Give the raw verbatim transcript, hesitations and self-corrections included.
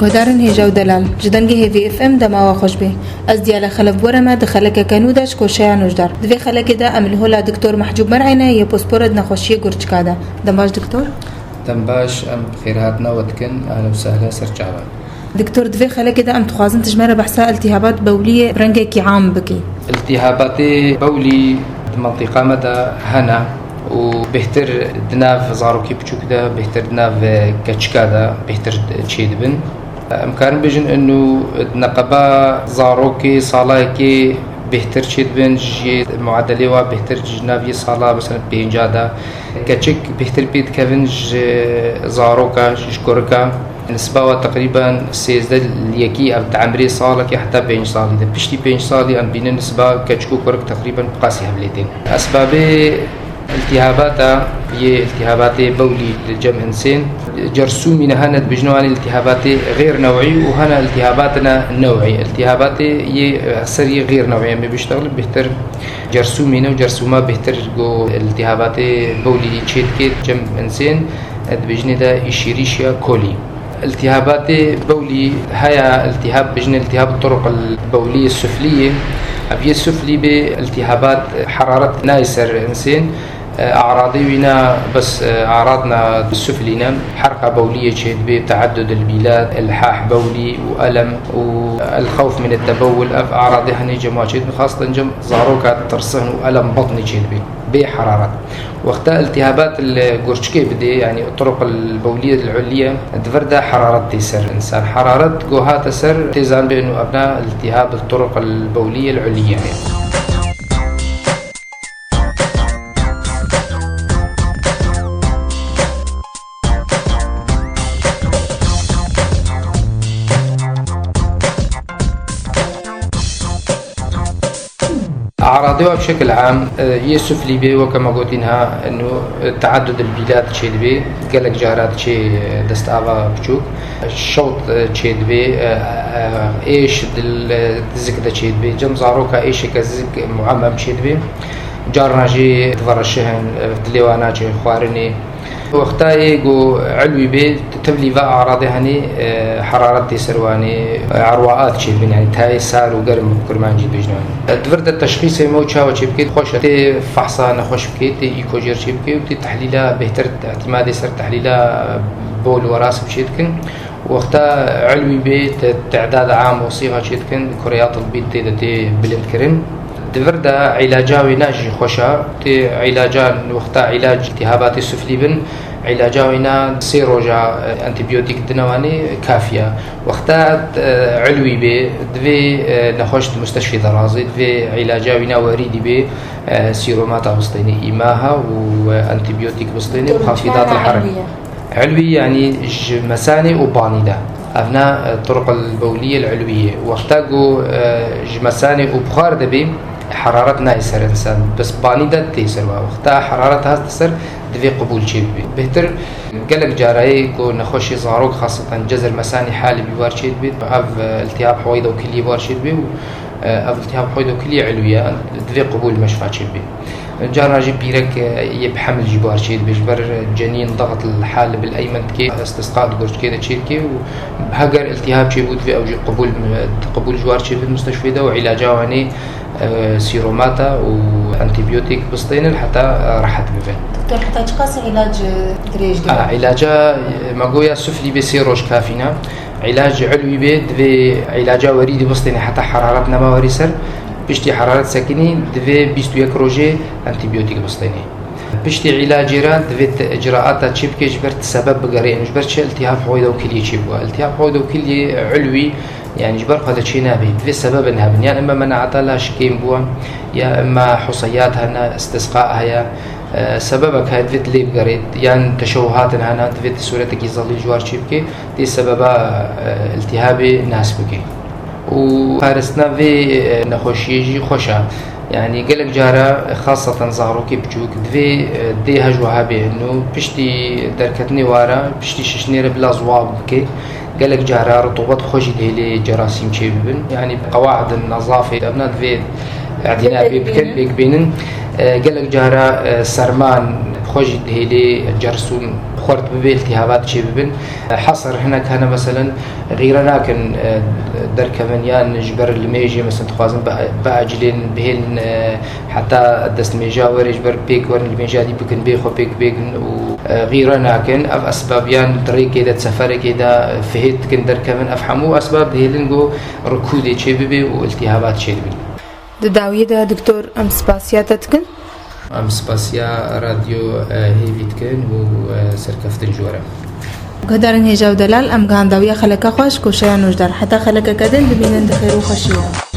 Guhdarên hêja û delal, ji dengê Hêvî F M dema we xweş be. Ez Diyale Xelef Borem e, di xelekeke nû de ji koşeya nojdar. Di vê xelekê de em li hola Doktor Mehcûb Mer'ê ne yê pospora di nexweşiyê gurçika de. Dem baş Doktor. Dem baş, em xêrhatina we dikin. Ehlen û sehlen, ser çavan. Doktor, di vê xelekê de em dixwazin tu ji me re behsa iltihabat bewliyê bi rengekî am bikî. Iltihabatê bewlî di mentiqa me de hene û bêhtir di nav zarokê biçûk de, bêhtir di nav keçika de bêhtir çêdibin. Em karin bêjin inu di neqeba zarokê sala yekê bêhtir çêdibin, ji muadelê wa bêhtir ji nav yê sala mesela pênca de. Keçik bêhtir pê dikevin ji zaroka, ji kurika. Nisba wa teqrîben sêzdeh li yekî, ev di emrê salekê heta pênc salî de. Piştî pênc salî em dibînin nisba keçik û kurik teqrîben bi qasî hev lê tên. Esbabê iltihabata yê iltihabatê bewlî li cem insên, cersûmî ne hene dibêjin wan ê iltihabatê xêr new'î û hene iltihabatine new'î. Iltihabatê yê, e, ser yê xêr new'î em ê biştexilin bêhtir cersûmî ne û cersûma bêhtir ku iltihabatê bewlî çê dike cem insên, e, dibêjinê de îşîrîşiya kolî. Îltihabatê bewlî heye, îltihab bêjin îltihab turuq el bewlî suflî yê. Ev yê suflî bê îltihabat heraret nayê ser insên. E, aradê wî ne bes, e, aradna suflî ne. Herqa bewliyê çê dibê, teaddud el bîlad, ilhah bewlî û elem û el xewf min el tebewul. Ev aradê henê cema çê dibê. Xaseten cem zaroka tirsin û elem batnî çê dibê. Bê heraret. Wexta iltihabat li gurçikê bidê, yanî turuq el bewliyê el ulye, di vir de heraret tê ser insan. Heraret ku hate ser, tê zanbê inu evna iltihab turuq el bewliyê el ulye. Aradê wa bi şekil am, e, yê suflî bê, weke me gotî niha, inu, e, teaddud el bîlad çêdibê, gelek cara diçê, e, destava biçûk. Şewt, e, çêdibê, e, e, êş dil, e, di zik de çêdibê. Cem zaroka êşeke zik muemem çêdibê. Carna jî divereşihin, e, dilê wa naçe xwarinê. Wexta yê ku elwî bê, tevlî ve aradê henî, e, heraret tê ser wanê, e, erwaat çêdibin, yanî tayê sar û germ bi kurmancî dibêjin wanê. E, di vir de teşxîsê me û çawa çê bikê, xweş e. Tê fehsa nexweş bikê, tê îkojêr çê bikê û tê tehlîla bêhtir, îtîmadê ser tehlîla bol û werasib çê dikin. Wexta elwî bê, te-, te'dad am û sîxa çê dikin, kureyat tibbî tê de tê bilindkirin. Di vir de îlaca wî ne jî xweş e. Tê îlaca, wexta îlac iltihabatê suflî bin, îlaca wî ne sê roja, e, antîbiyotîk dine wanê kafî ye. Wexta, e, elwî bê, divê, e, nexweş di musteshfê de razê, divê îlaca wî ne werîdî bê, e, sîromata bistênê, îmaha û, e, antîbiyotîk bistênê û Doktor, xafîdat çawa el herek. Elwî ye? Elwî, yanî ji mesanê û banî de. Ev ne, e, turuq el bewliyê el elwî yê. Wexta ku, e, ji mesanê û buxar de bê, heraret nayê ser insan. Bes banî de tê ser wa. Wexta heraret hat ser, divê qibûl çê bibê. Bêhtir gelek cara yê ku nexweşê zarok, xaseten cezir mesanê halibî war çê dibê. Ev, e, iltihab heweyda û kiliyê war çê dibê û, e, ev iltihab heweyda û kiliyê elwî ye. Divê qibûl meşfa çê bibê. Carna jî pîrek, e, yê bi hemil jî bar çê dibe, ji ber cenîn daxit li hal bil eymen dikê, istisqa di gurçikê de çê dikê û heger iltihab çêbû, divê ew jî qibûl, qibûl ji war çê bibin musteshfê de û îlaca wanê, e, sîromata û antîbiyotîk bistênin heta, e, rehet bibin. Doktor, heta çiqas îlac, e, dirêj dibe? A, îlaca, e, me goya suflî bê sê roj kafî ne. Îlac elwî bê, divê îlaca werî dî bistênê heta heraret nema werî ser. Piştî heraret sekinî, divê bîst û yek rojê antîbiyotîk bistênê. Piştî îlacê re divê ti icraata çê bike ji ber ti sebeb bigerê. Ji ber çi iltihab heweyda û kiliyê çê bûye? Iltihab heweyda û kiliyê elwî, yanî ji ber xwe de çê nabe. Divê sebebin hebin. Yan ima menaeta laş kêm bûye, ya ima huseyat hene, istisqa heye. E, sebebek heye divê tu lê bigerê, yan teşewuhatin hene, divê tu sûretekî zelîl ji war çê bikê, tê sebeba, e, iltihabê nas bikê. Û paristina vê, e, nexweşiyê jî xweş e. Yanî gelek cara, e, xaseten zarokê biçûk, divê, e, dê hej wiha bê, nû piştî derketinê ware, piştî şiştinê re bila ziwab bikê. Gelek cara rutûbet bi xwe jî dihêlê cerasîm çê bibin. Yanî qewaidin nezafê evna divê îtina pê bikin, pêk bînin. E, gelek cara, e, serman bi Xwe jî dihêlê cersûn xwert bibe, iltîhabat çêbibin. Hesar hinek hene, meselen, xîre nakin, e, derkevin yan ji ber limêjê, meselen, dixwazin bi-, biacilên bihêlin, e, heta destmêja werê ji ber pêk werin, limêja dî bikin, bê xwe pêk bêkin û, e, xîre nakin. Ev esbab yan di rêkê de, di seferekê de, e, fihêt dikin derkevin. Ev hemû esbab dihêlin ku rikûdê çêbibe û iltîhabat çêdibin. Di dawiyê de, doktor, em spasiya te dikin. Em spasiya radyo, e, hêvî dikin û, e, serkeftin ji we re. Guhdarên hêja û delal, em gihandawiya xeleka xwe ji koşeya nûjdar. Heta xelekeke din, bimînin di xêr û xweşiyê de.